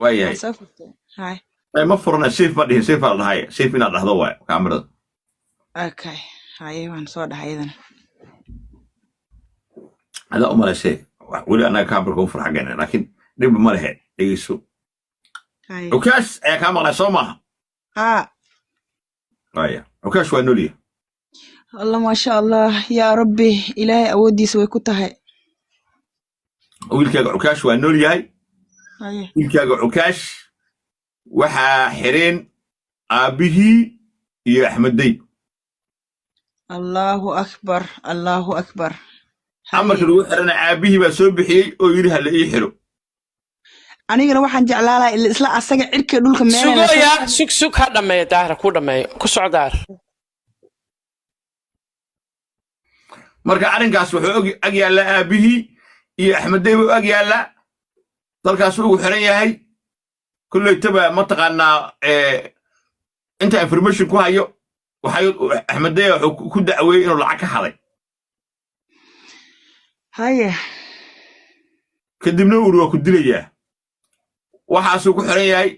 Waayahay. Soo furtay hay. Ma furana, safe ma dhihin, safe baa la dhahay, safe inaad dhahdo waay kaamirada. Okay, haye, waan soo dhahay iyadana. Adaa u malaysee weli annaga kaamirka u fur xaggeena, laakiin dhib ma lehe, dhegeyso. Haye. Cukaash ayaa kaa maqlay, soo maaha? Haa. Waaya, Cukaash waa nolya. Allah, maasha Allah, yaa Rabbi, Ilaahay awooddiisa way ku tahay. Wiilkaaga Cukaash waa nool yahay. Haye. Wiilkaaga Cukaash waxaa xireen aabbihii iyo Axmeddey. Allahu akbar, Allahu akbar. Amarka Haye. lagu xirana aabbihii baa soo bixiyey oo yidhi hala ii xiro. Anigana waxaan jeclaa lahaa isla asaga cirka dhulka meelayna. Sugoya, sug, sug, ha dhammeeyo Daahir, ku dhammeeyo, ku soco, Daahir. Marka arrinkaas wuxuu ag yaallaa aabbihii iyo Axmeddey buu ag yaallaa, dalkaas ugu xiran yahay. Kolleytaba mataqaanaa, inta information ku hayo, waxay Axmeddey wuxuu ku dacweeyey inuu lacag ka haday. Haye. Kadibna uri waa ku dilayaa. Waxaasuu ku xiran yahay,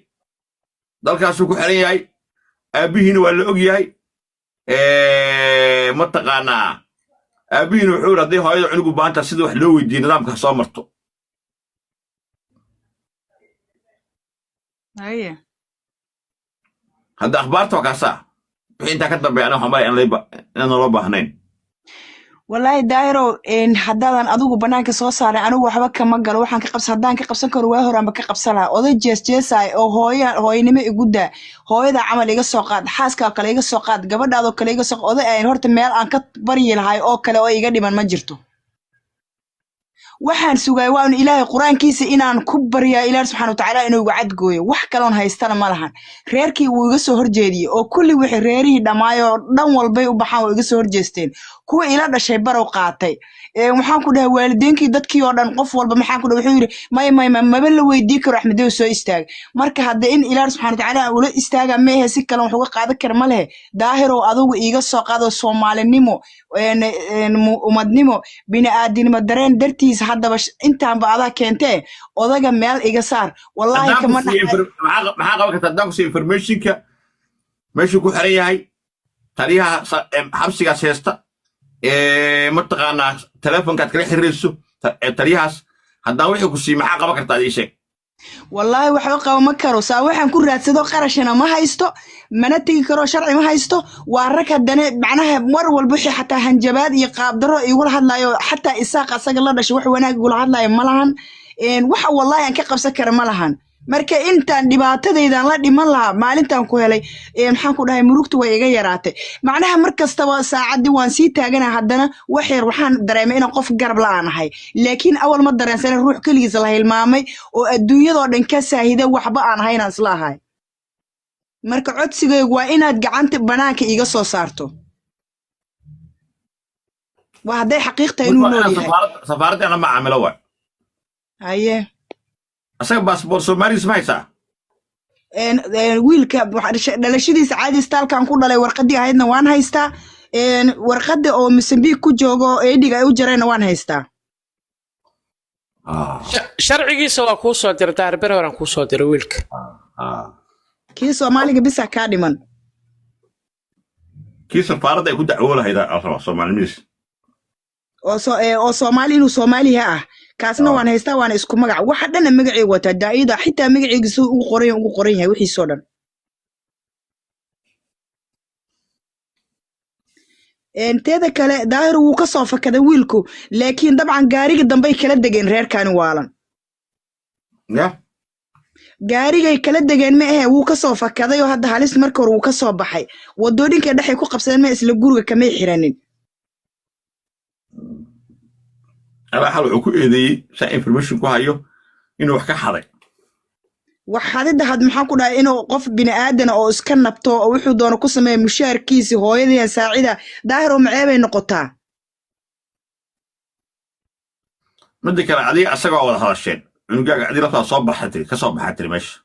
dalkaasuu ku xiran yahay, aabbihiina waa la og yahay. Mataqaanaa, aabbihiina wuxuu yidhi hadday hooyada cunugu baanta sida wax loo weydiiye nidaamka soo marto. Haye. Hadda akhbaarta waa kaasaa. Wixii intaa ka dambeeya aniga waxaan malaya inaan naloo baahnayn. Wallaahi Daahirow, haddaadan adigu banaanka soo saaray, anigu waxba kama galo. Waxaan ka qabsan, haddaan ka qabsan karo, waa horaanba ka qabsan lahaa. Oday jees jeesaay oo hooya hooyanimo igu daa, hooyada camal iga soo qaad, xaaska kale iga soo qaad, gabadhaadoo kale iga soo qaad. Oday aan horta meel aan ka baryi lahay oo kale oo iga dhiman ma jirto. Waxaan sugaay waa un Ilaahay qur-aankiisa inaan ku baryaa, Ilaahi subxaana watacaala inuu igu cadgooyo. Wax kaloon haystana ma lahan. Reerkii wuu iga soo horjeediyey oo kulli wixii reerihii dhammaayoo dhan walbay u baxaan waa iga soo horjeesteen. Kuwa ila dhashay barow qaatay. Waxaan ku dhahay waalideenkii, dadkii oo dhan, qof walba maxaan ku dhahay, wuxuu yidhi may may may, maba la weydii karo, Axmedow soo istaag. Marka hadda in Ilaahi subxaana watacaala ula istaaga ma ahe, si kale wax uga qaadan kara ma lehe. Daahirow, adigu iiga soo qaado Soomaalinimo, umadnimo, bini'aadinimo dareen dartiisa. Haddaba intaanba adaa keentee, odaga meel iga saar, wallaahi. Haddaan Kama ku siiyo dhaxay. Maxaa qaban karta haddaan ku siiyo informationka meeshuu ku xiran yahay, taliyaha xabsigaas heesta, mataqaanaa, telefonkaad kala xiriirayso taliyahaas, haddaan wixii ku siiyo, maxaa qaban kartaa? Ii sheeg. Wallaahi waxba qaba ma karo. Saa waxaan ku raadsado qarashina ma haysto, mana tegi karo, sharci ma haysto. Waa rag haddana macnaha mar walba wixii xataa hanjabaad iyo qaabdaro igula hadlayo, xataa Isaaq asaga la dhashay wax wanaag igula hadlayo ma lahan. Waxa wallaahi aan ka qabsan kara ma lahan. Marka intaan dhibaatadaydan la dhiman lahaa, maalintaan ku helay, maxaan ku dhahay, murugtu way iga yaraatay. Macnaha mar kastaba saacaddii waan sii taagana, haddana wax yar waxaan dareemay inaan qof garab la-aan ahay, laakiin awal ma dareensanin ruux keligiis la hilmaamay oo adduunyadoo dhan ka saahida, waxba aan ahay inaan isla ahay. Marka codsigaygu waa inaad gacanta banaanka iiga soo saarto, waa hadday xaqiiq tahay inuu Marka nool waa inaan yahay. Safaaradda inaan la macaamilo waay. Haye. Asaga baasboor Soomaaliis ma haysaa? Een, een, wiilka dhalashadiisa caadi istaalkan ku dhalay, warqadii ahaydna waan haystaa. Warqadda oo Mozambique ku joogo oo eedhiga ay u jareenna waan haystaa. Sharcigiisa waa kuu soo diray, Daahir, ber horaan kuu soo diray wiilka. Kii Soomaaliga bisa kaa dhiman. Kii safaaradda ay ku dacwoo lahayd aa rabaa Soomaalinimadiis. Oo Soomaali, inuu Soomaaliya ah, kaasna waan haystaa, waana isku magac, waxa dhanna magacayga wataa, daa'ida xitaa magacayga suu ugu qoran yahay wixiisoo dhan. Teeda kale, Daahir, wuu ka soo fakaday wiilku, laakiin dabcan gaariga dambey kala degeen reerkaani waalan. Ya. Gaarigay kala degeen ma ahe, wuu ka soo fakaday oo hadda halis marka hore wuu ka soo baxay. Wadooninka dhexay ku qabsadeen, ma isla guriga kamay xiranin. Alaa xal wuxuu ku eedeeyey, saa information ku hayo, inuu wax ka xaday. Wax xadida had maxaan ku dhahay, inuu qof bini aadana oo iska nabto oo wuxuu doono ku sameeya mushaarkiisi hooyadii saacida, Daahir, oo maceebay noqotaa. Midda kale, adiga asaga waa wada hadasheen, cunugaaga adii laftaa soo baxay tiri, ka soo baxaa tiri meesha.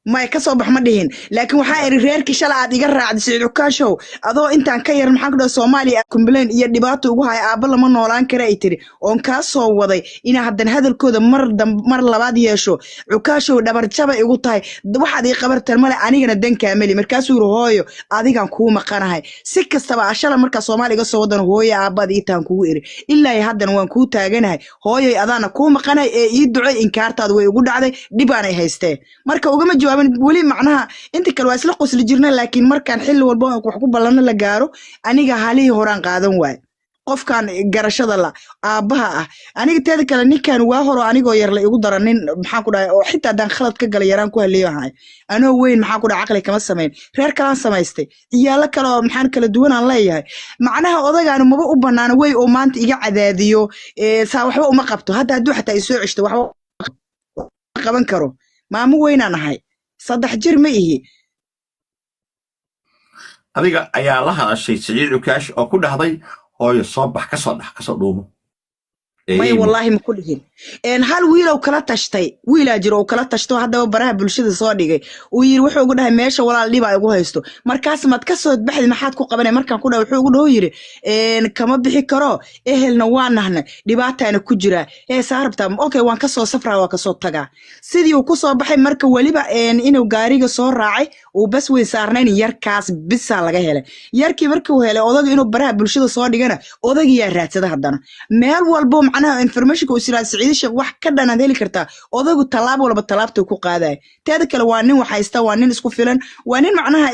May, ka soo bax ma dhihin, laakiin waxaa iri reerkii shalay aad iga raacday, Siciid Cukaashow, adoo intaan ka yar, maxaan ku dhahay, Soomaaliya complain iyo dhibaato ugu haya, aabba lama noolaan kara ay tiri, oon kaa soo waday inaa haddana hadalkooda mar damb mar labaad yeesho. Cukaashow, dhabarjaba igu tahay, waxaad ii qabartan male, anigana dankaa meli. Markaasuu yiri, "Hooyo, adigaan kuu maqanahay si kastaba ah, shalay markaa Soomaaliya iga soo wadan, hooyo aabbaad ii tahan kugu iri, ilaa iyo haddana waan kuu taaganahay. Hooyoy, adaana kuu maqanahay ee ii ducay. Inkaartaadu way igu dhacday, dhibaanay haystee." Marka ugama jawaabin weli. Macnaha inta kale waa isla qosli jirna, laakiin markaan xilli walba wax ku ballanno la gaaro, aniga halihii horaan qaadan waay, qofkan garashada la aabbaha ah. Aniga teeda kale, ninkan waa horo anigoo yar la igu dara, nin, maxaan ku dhahay, oo xitaa haddaan khalad ka galay yaraan ku haleeyo ahay. Anoo weyn, maxaan ku dhahay, caqli kama samayn, reer kalaan samaystay, ciyaalo kale oo maxaan kala duwan aan leeyahay. Macnaha odagaanu maba u banaano wey oo maanta iga cadaadiyo. Saa waxba uma qabto. Hadda hadduu xataa isoo ceshto, waxba qaban karo. Maamo weynaan ahay, 3 jir ma ihi. Adiga ayaa la hadashay Siciid Cukaash oo ku dhahday, "Hooyo, soo bax, kasoo dhax, kasoo dhuumo." Maya, wallaahi ma ku dhihin. Hal wiilow kala tashtay, wiilaa jiro oo kala tashto, haddaba baraha bulshada soo dhigay. Uu yiri, wuxuu ugu dhahay, "Meesha walaal dhibaa igu haysto, markaas maad ka soo baxdi, maxaad ku qabanay?" Markaan ku dhahay, wuxuu ugu dhaho yiri, "Kama bixi karo, ehelna waa nahna, dhibaataana ku jiraa. Ee saa rabtaa? Okay, waan kasoo safraa, waa kasoo tagaa." Sidii uu kusoo baxay marka weliba inuu gaariga soo raacay, uu bas weyn saarnayn, yarkaas bisaa laga helay. Yarkii markuu helay odaga inuu baraha bulshada soo dhigana, odagiyaa raadsada haddana meel walbo. Macnaha informationka uu siraa Siciid Sheekh wax ka dhanaad heli kartaa. Odagu tallaab walba tallaabtuu ku qaadaya. Teeda kale, waa nin wax haysta, waa nin isku filan, waa nin macnaha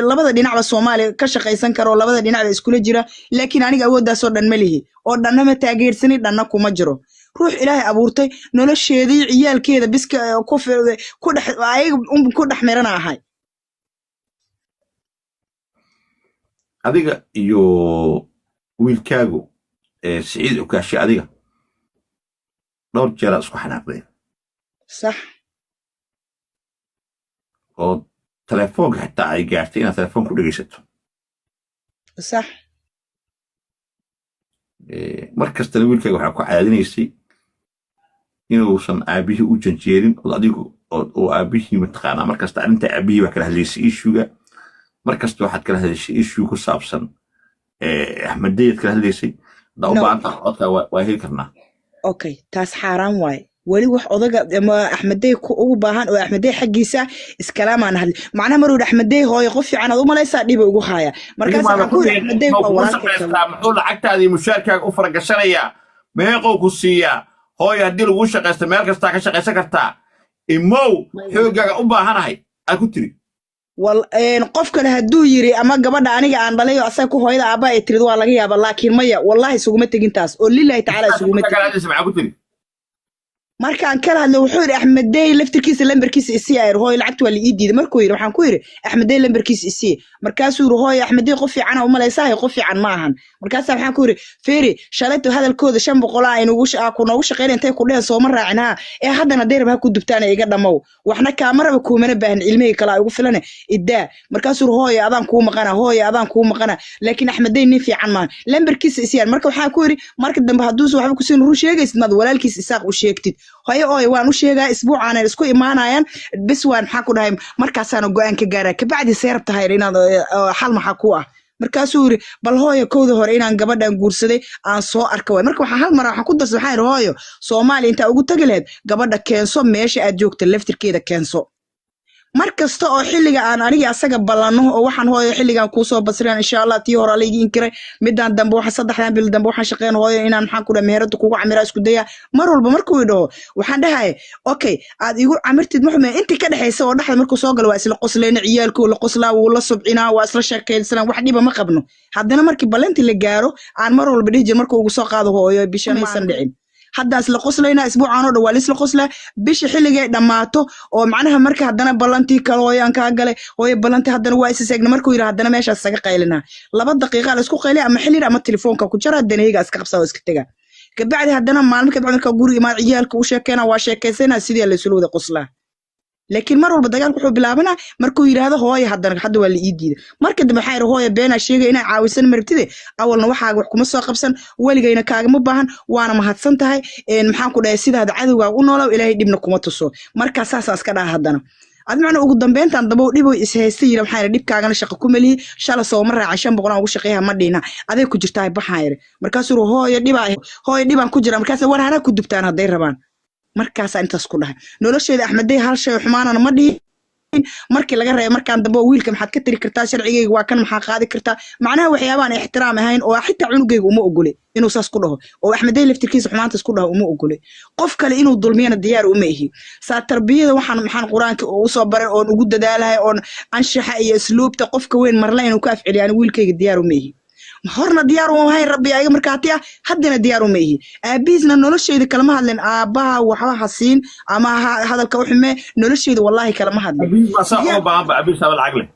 labada dhinacba Soomaaliya ka shaqaysan kara oo labada dhinacba iskula jira. Laakiin aniga awooddaasoo dhan ma lihi, oo dhanna ma taageersani, dhanna kuma jiro. Ruux Ilaahay abuurtay nolosheedii, ciyaalkeeda biska ku dhex ayaga un ku dhex mirana ahay. Adiga iyo wiilkaagu Siciid Cukaashi, adiga dhowr jeeraad isku xanaaqdeen. Sax. Oo telefoonka xitaa ay gaartay inaad telefoon ku dhegaysato. Sax. Mar kastana wiilkaaga waxaa ku cadaadinaysay inuusan aabbihii u janjeerin oo adigu oo aabbihii mataqaanaa. Mar kasta arrinta aabbihii baa kala hadlaysay, issue-ga. Mar kasta waxaad kala hadlaysay issue ku saabsan Axmedeyaad kala hadlaysay. Haddaa u No. baahan tahay codka, waa heli karnaa. Okay, taas xaaraan waaye. Weli wax odaga ama Axmedey ku ugu baahan oo Axmedey xaggiisa iskalaamaan hadli. Macnaha maruu yidhi, "Axmedey, hooyo, qof fiican aad u malaysaa," dhiba ugu haya. Markaas waxaan ku yidhi, "Axmedey waa Muxuu walaalkay kale." shaqaystaa? Muxuu lacagtaada iyo mushaarkaaga u faragashanayaa? Meeqow ku siiyaa? Hooyo, haddii laguu shaqaysto, meel kastaa ka shaqaysan kartaa. Imow, xooggaaga u baahanahay, aad ku tiri. Wal qof kale hadduu yiri ama gabadha aniga aan dhalay oo asaga ku hooyada aabba ay tirid, waa laga yaaba, laakiin maya, wallahi isuguma tegin taas oo lillahi tacaala isuguma tegin. Maxaa ku tiri? Markaan kala hadlo, wuxuu yidhi, "Axmedey laftirkiisa lambarkiisa isii." Ayr, "Hooyo, lacagta waa la ii diiday." Markuu yidhi, waxaan ku yidhi, "Axmedey lambarkiisa isii." Markaasuu yidhi, "Hooyo, Axmedey qof fiican u malaysahay, qof fiican ma ahan." Markaasaa waxaan ku yidhi, "Feeri, shalayto hadalkooda 500 aynugu ku noogu shaqeyn intay ku dhehen, sooma raacin? Haa, ee haddana haday raba ha ku dubtaan, iga dhamow, waxna kaama raba, kuumana baahin, ilmihii kale aa igu filane, idaa." Markaasuu yidhi, "Hooyo, adaan kuu maqana, hooyo, adaan kuu maqana, laakiin Axmedey nin fiican maahan, lambarkiisa isiyaan." Marka waxaan ku yidhi, marka dambe hadduusan waxba kusiin, run sheegaysid, maad walaalkiis Isaaq u sheegtid? "Hooyo, ooy, waan u sheegaa, isbuucaana isku imaanayaan, bis waan, maxaa ku dhahay, markaasaana go-aan ka gaaraa. Kabacdi see rabtahay inaad xal maxaa ku ah?" Markaasuu yiri, "Bal hooyo, kowda hore inaan gabadhan guursaday aan soo arka waay." Marka waxaa hal mar waxaan ku darsaday, waxaan yidhi, "Hooyo, Soomaaliya intaa ugu tagi lahayd, gabadha keenso, meesha aad joogta laftirkeeda keenso." Mar kasta oo xilliga aan aniga asaga ballanno oo waxaan, "Hooyo, xilligan kuusoo basriyaan insha Allah, tii hore alayga inkiray, midaan dambe waxa 3dan bil dambe waxaan shaqeyn, hooyo, inaan, maxaan ku dhahay, meherada kugu camiraa isku daya." Mar walba markuu idhaho, waxaan dhahay, "Okay, aad igu camirtid." Muxume intii ka dhexaysa oo dhexda markuu soo galo, waa isla qoslayna, ciyaalkuu la qoslaa, wuu la subcinaa, waa isla sheekaysanaa, wax dhiba ma qabno. Haddana markii ballantii la gaaro, aan mar walba dhihi jir, markuu ugu soo qaado, "Hooyo, bisha maysan dhicin." Hadda isla qoslaynaa, isbuucaan oo dhan waa laisla qoslaa. Bisha xilligay dhammaato oo macnaha marka haddana ballantii kale, "Hooyo, aan kaa galay, hooyo, ballantii haddana waa isa seegna," markuu yidhi, haddana meeshaas isaga qaylinaa. 2 daqiiqa la isku qayliya ama xillir ama telefoonka ku jara, danaheyga iska qabsaa oo iska tega. Kabacdi haddana maalmo kabacdi markaa guriga imaad, ciyaalka u sheekeena, waa sheekaysanaa, sidii la isula wada qoslaa. Laakiin mar walba dagaalku wuxuu bilaabanaa markuu yidhaahdo, "Hooyo, haddana hadda waa la ii diiday." Marka dambe waxaa yidhi, "Hooyo, beenaa sheegay, inaa caawisan marabtide, awalna waxaaga wax kuma soo qabsan, weligayna kaagama baahan, waana mahadsan tahay. Maxaan ku dhahay, sidaad cadowgaaga u noolow, Ilaahay dhibna kuma tuso." Markaa saasaa iska dhaha haddana. Ad macna ugu dambeyntan dabo dhibo is haystay yiri, waxaan dhibkaagana shaqo ku malihi, shala sooma raaca 500 aan ugu shaqeeyaa ma dhina, aday ku jirtaa baxaan yiri. Markaasuu yiri, hooyo dhibaa, hooyo dhibaan ku jira. Markaas war hana ku dubtaan hadday rabaan. Markaasaa intaas ku dhahay nolosheeda Axmedey hal shay xumaanana ma dhihin. Markii laga reebo markaan dambe oo wiilka maxaad ka tiri kartaa, sharcigayga waa kan, maxaa qaadi kartaa, macnaha waxyaabaan ixtiraam ahayn oo xitaa cunugayga uma ogole inuu saas ku dhaho, oo Axmedey laftirkiisa xumaantaas ku dhaho uma ogole, qof kale inuu dulmiyana diyaar uma ihi. Saa tarbiyada waxaan maxaan qur-aanka ugu soo baray oon ugu dadaalahay oon anshaxa iyo asluubta qofka weyn marla inuu ka afceliyo, ani wiilkayga diyaar uma ihi. Horna diyaar uma ahayn, rabbi ayaga markaati ah, haddana diyaar uma ihi. Aabihiisna nolosheyda kalama hadlin, aabbaha waxba ha siin ama hadalka u xumee, nolosheyda wallahi kalama hadlin. Abiis baa saa uga baahan ba, abiis aba lacag leh.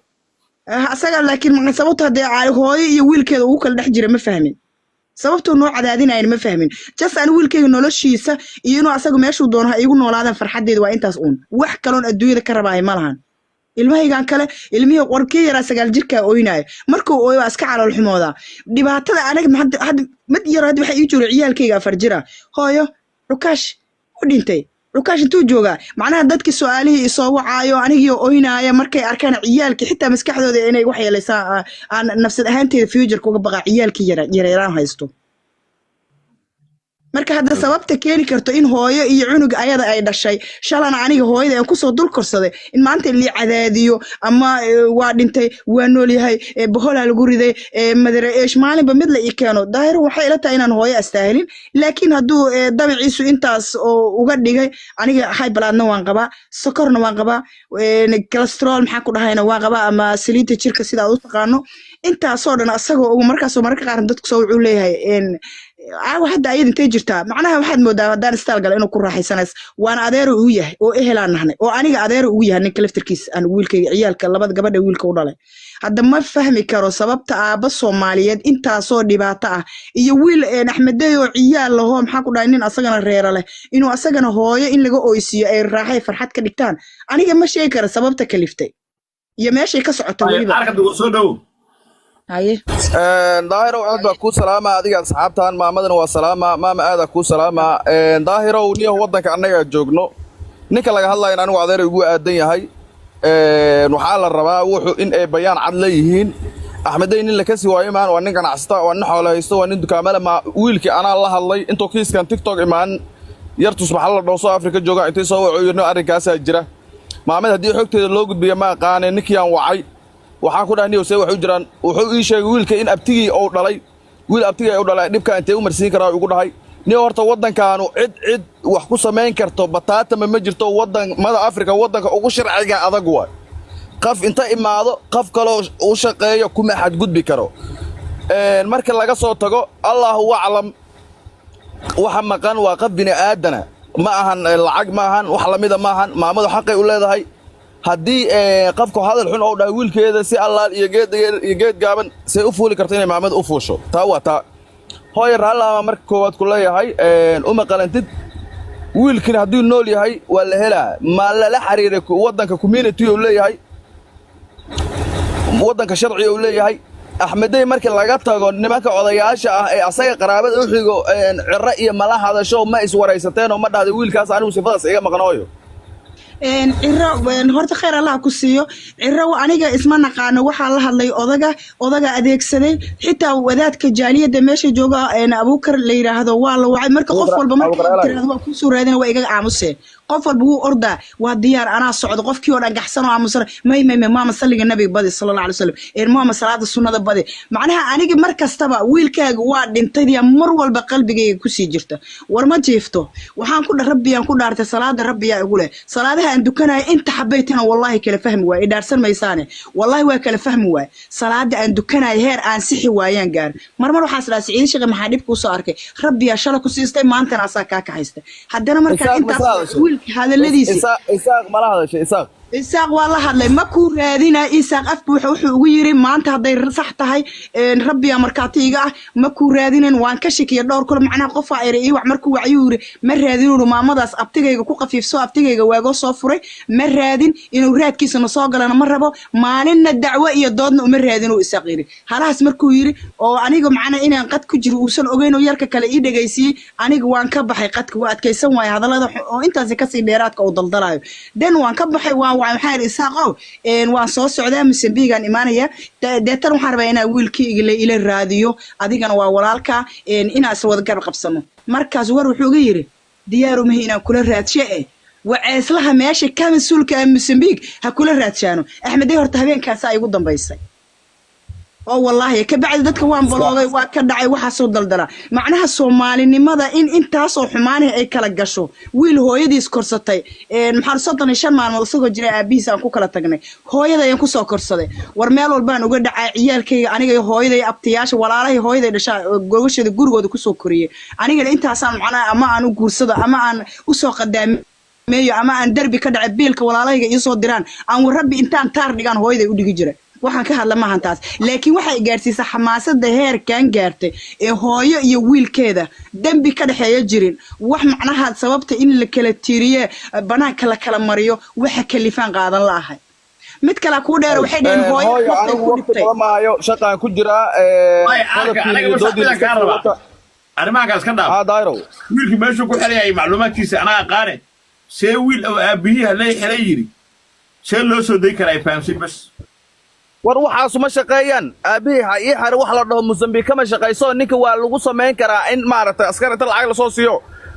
Asaga laakiin sababta haddee hooyo iyo wiilkeeda ugu kala dhex jira ma fahmin, sababtuu noo cadaadinayan ma fahmin. Just ani wiilkeyga noloshiisa iyo inuu asaga meeshuu doono ha iigu noolaadaan, farxaddeeda waa intaas uun. Wax kaloon adduunyada ka rabaayo ma lahan. Ilmahaygan kale, ilmihii warkii yaraa 9 jirkaa ooynaayo, markuu ooyo waa iska calool xumoodaa. Dhibaatada aniga hadda mid yaro hadda waxaa ii jooga ciyaalkayga 4 jira, hooyo Cukaash u dhintay, Cukaash intuu joogaa. Macnaha dadki su-aalihii isoo wacaayo anigii oynaaya markay arkaan ciyaalkii, xitaa maskaxdooda inay wax yeelaysaa aan nafsad ahaanteeda future uga baqaa, ciyaalkii yara yaryaraan haysto. Marka hadda sababta keeni karto in hooyo iyo cunug ayada ay dhashay shalana aniga hooyada aan kusoo dul korsaday in maanta lii cadaadiyo ama waa dhintay, waa nool yahay, boholaa lagu riday, madare eesh, maalinba mid la ii keeno. Daahir, waxay ila tahay inaan hooyo astaahilin, laakiin hadduu dabiciisu intaas oo uga dhigay, aniga high bloodna waan qabaa, sokorna waan qabaa, cholesterol maxaa ku dhahayna waan qabaa, ama saliidda jirka sida aad u taqaano, intaasoo dhan asagoo ugu markaasoo mararka qaar dadku soo wuxuu leeyahay caawa hadda ayada intay jirtaa. Macnaha waxaad moodaa haddaan istaal gala inuu ku raaxaysanays, waana adeero ugu yahay oo ehelaan nahnay oo aniga adeero ugu yahay ninka laftirkiisa aan wiilkayga ciyaalka labada gabadha wiilka u dhalay. Hadda ma fahmi karo sababta aabba Soomaaliyeed intaasoo dhibaato ah iyo wiil Axmedey oo ciyaal lahoo maxaa ku dhahay nin asagana reera leh inuu asagana hooyo in laga oysiiyo ay raaxay farxad ka dhigtaan. Aniga ma sheegi karo sababta kaliftay iyo meeshay ka socoto weliba. Arka soo dhow. Haye. Daahirow, aad baa kuu salaama adiga, asxaabtan, maamadana waa salaama, maama aadaa kuu salaama. Daahirow, niyahu waddanka annaga joogno, ninka laga hadlayan anigu adeer igu aadan yahay. Waxaa la rabaa wuxuu in ay bayaan cad leeyihiin. Axmedey nin la kasi waayo maan, waa nin ganacsata, waa nin xoolo haysto, waa nin dukaamale. Ma wiilkii anaa la hadlay intuu kiiskan TikTok imaan, yartus maxaa la dhowso Afrika jooga intay soo waco yirno arrinkaasaa jira. Maamad haddii xogteeda loo gudbiya ma aqaane, ninkii aan wacay waxaan ku dhahay, niyow see wax u jiraan? Wuxuu ii sheegay wiilka in abtigii uu dhalay, wiil abtigii uu dhalay dhibka intee u marsiin karaa ugu dhahay. Niyo horta waddankaanu cid cid wax ku samayn karto bataatama ma jirto. Waddanmada Afrika waddanka ugu sharciga adag waay. Qaf inta imaado qof kaloo u shaqeeyo kuma xadgudbi karo. Marka laga soo tago, Allahu aclam, waxa maqan waa qof bini aadana, ma ahan lacag, ma ahan wax lamida, ma ahan. Maamadu xaqay u leedahay haddii qofku hadal xun oo dhahay wiilkeeda si allaal iyo geed iyo geed gaaban say u fuuli karto inay maamada u fuusho. Taa waa taa. Hooya, raallaama marka koowaad ku leeyahay, uma qalantid. Wiilkina hadduu nool yahay waa la helaa. Ma lala xiriiray waddanka community uu leeyahay, waddanka sharciga uu leeyahay? Axmedey markii laga tago, nimanka odayaasha ah ee asaga qaraabada u xigo, ciro iyo mala hadasho, ma iswaraysateen oo ma dhahday wiilkaas anigu sifadaas iga maqnooyo? Ciro horta khayr Allah ku siiyo. Ciro aniga isma naqaano. Waxaa la hadlay odaga, odaga adeegsaday xitaa wadaadka jaaliyadda meesha jooga, Abuukar la yiraahdo, waa la wacay. Marka qof walba marka tiraahdo waa kusoo raadina, waa igaga aamuseen. Qof walba wuu ordaa, waa diyaar, anaa socdo. Qofkii oo dhan gaxsan oo aamusan, may may may, maama salliga nabiga badi, sala Allah alay wasalam, maama salaada sunnada badi. Macnaha aniga mar kastaba wiilkaaga waa dhintay mar walba qalbigayga kusii jirta. War ma jiifto, waxaan ku rabbiyaan ku dhaartay, salaada rabbiyaa igu leh, salaadaha aan dukanayo inta xabaytana wallahi kala fahmi waaye, idhaarsan maysaane, wallahi waa kala fahmi waaye. Salaada aan dukanayo heer aan sixi waayaan gaar. Marmar waxaas dhahaa, Siciid Sheekh, maxaa dhib kuu soo arkay? Rabbiyaa shala ku siistay, maantana asaa kaa kaxaystay. Haddana markaa intaas wiilka hadalladiisi Isaaq mala hadashay Isaaq? Isaaq waa la hadlay, ma kuu raadina. Isaaq af buuxa wuxuu ugu yiri maanta hadday sax tahay, rabbiyaa markaati iga ah, ma kuu raadinin. Waan ka shakiya dhowr kule, macnaha qofaa eri ii wac, markuu wacyuu yiri ma raadin. Uri maamadaas abtigayga ku qafiifso, abtigayga waagoo soo furay, ma raadin, inuu raadkiisana soo galana ma rabo, maalinna dacwo iyo doodna uma raadin, uu Isaaq yiri. Halahaas markuu yiri oo aniga macnaa inaan qad ku jiro uusan ogeyn oo yarka kale ii dhegaysiiyey, aniga waan ka baxay qadka, waa adkaysan waaya hadallada oo intaasi kasii dheeraadka uu daldalayo, den waan ka baxay, waan wacay, waxaan idhi, "Isaaqow, waan soo socdaa, Mosambiigaan imaanaya. Deetan waxaan rabaa inaa wiilkii ila raadiyo, adigana waa walaalka, inaan is wada garab qabsano." Markaas war wuxuu iga yidhi, "Diyaaru mahi inaan kula raadshe, eh waceeslaha meesha ka mas-uulka ah Mosambiig ha kula raadshaano." Axmedey, horta habeenkaasaa igu dambaysay oo wallaahi ka bacdi dadka waan baloogay, waa ka dhacay waxaasoo daldala. Macnaha soomaalinimada in intaasoo xumaanihi ay kala gasho, wiil hooyadiis korsatay, maxaa 35 maalmood isagoo jira aabihiis aan ku kala tagnay, hooyada ayaan kusoo korsaday. War meel walbaan uga dhacay ciyaalkayga, aniga iyo hooyaday, abtiyaasha, walaalahay hooyaday dhashaa oo gogosheeda gurigooda kusoo koriyey. Anigana intaasaan macnaha ama aan u guursado ama aan usoo qadaameeyo ama aan derbi ka dhacay, biilka walaalahayga iisoo diraan aan warrabbi intaan taar dhigaan hooyaday u dhigi jiray. Waxaan ka hadla maahan taas, laakiin waxay gaarsiisay xamaasada heerkan gaartay ee hooyo iyo wiilkeeda dembi ka dhexeeya jirin, wax macnaha sababta in la kala tiiriye, banaanka la kala mariyo, waxa kalifaan qaadan la ahay. Mid kale kuu dheer, waxay dhaheen hooyo Hooyo, naftay anigu ku waqti dhibtay. badan maayo, shaqaan ku jiraa. Ay, arka, Qodobkiina anaga iyo bas doodiina midaan kaa iska rabaa. wata. Arrimahankaas ka dhaaf. Haa, Daahirow. Wiilkii meeshuu ku xiran yahay macluumaadkiisa anaga qaane. See wiil oo aabihii halay xiran yidhi see loo soo day karaa? Fahamsin bas. War waxaasu ma shaqeeyaan. Aabihii ha ii xare wax la dhaho Mosambiik kama shaqayso. Ninka waa lagu samayn karaa in maaragtay askar inta lacag lasoo siiyo,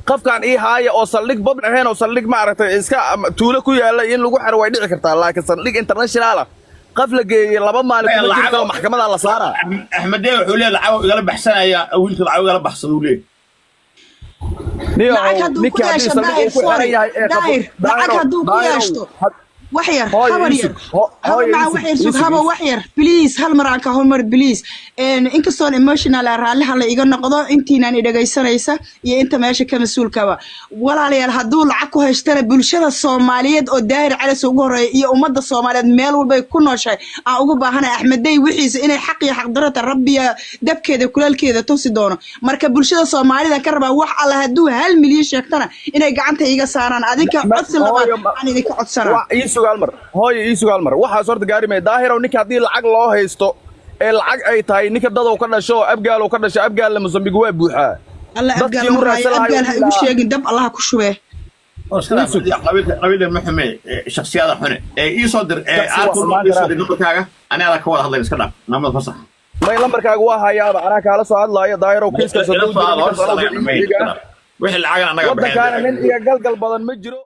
qofkaan ii haaya, oo saldhig bab ahayn, oo saldhig maaragtay iska ama tuulo ku yaalla in lagu xero way dhici kartaa, laakiin saldhig international ah qof la geeyey 2 maalin kuma jiri karo, maxkamadaa la saaraa. Axmedee wuxuu leeyahay lacag igala baxsanaya wiilka, lacag igala baxsada uu leeyahay. Niyow, Lacag hadduu ku ninkii haddii yeesho, saldhig Daahir, uu ku xiran sorry, yahay ee Daahir, lacag hadduu ku Daahirow, yeeshto, wax yar, Hooyo, habar ii yar, sug. haba Hooyo, maca ii sug, wax yar ii sug, sug, haba ii sug. wax yar, please, hal mar aan ka hormar, please. Inkastoon emotional ah, raalli hala iga noqdo intiinaan i dhegaysanaysa iyo inta meesha ka mas-uulkaba. Walaalayaal, hadduu lacag ku haystana, bulshada Soomaaliyeed oo Daahir Calis ugu horeeya iyo ummadda Soomaaliyeed meel walbay ku nooshahay aan ugu baahanahay Axmedey wixiisa inay xaq iyo xaqdarata rabbiya dabkeeda kulaalkeeda tusi doono. Marka bulshada Soomaalida ka rabaa, wax alla hadduu 1 milyan sheegtana, inay gacanta iiga saaraan. Adinka codsi labaad Hooyo, aan idinka codsanaa. Ii sugaal mar, hooyo, ii sugaal mar. Waxaas horta gaari maya. Daahirow, ninka haddii lacag loo haysto ee lacag ay tahay, ninka dadow ka dhasho oo abgaalow ka dhasho, abgaalna Mosambiik waa buuxaa. Alla Dadkii abgaal u ma haayo. raadsan lahaa Abgaal ha igu ilaa- sheegin, dab Allaha ku shubee. Oo iska dhaaf, qabiilka qabiilka ma xume, shakhsiyada xune ee ii soo dir ee Shakhsi waa aarku xumaan ii soo karaa. dir nambarkaaga, aniga ka wada hadlayn. Iska dhaaf namada fasax. May, lambarkaaga waa hayaaba, anaa kaala soo hadlaayo. Daahirow, kiiskaas Ila hadduu soo jiro hadlo, ninkaas hor anaa wixii lacagana annaga waddankaana bixin. nin iyo galgal badan ma jiro.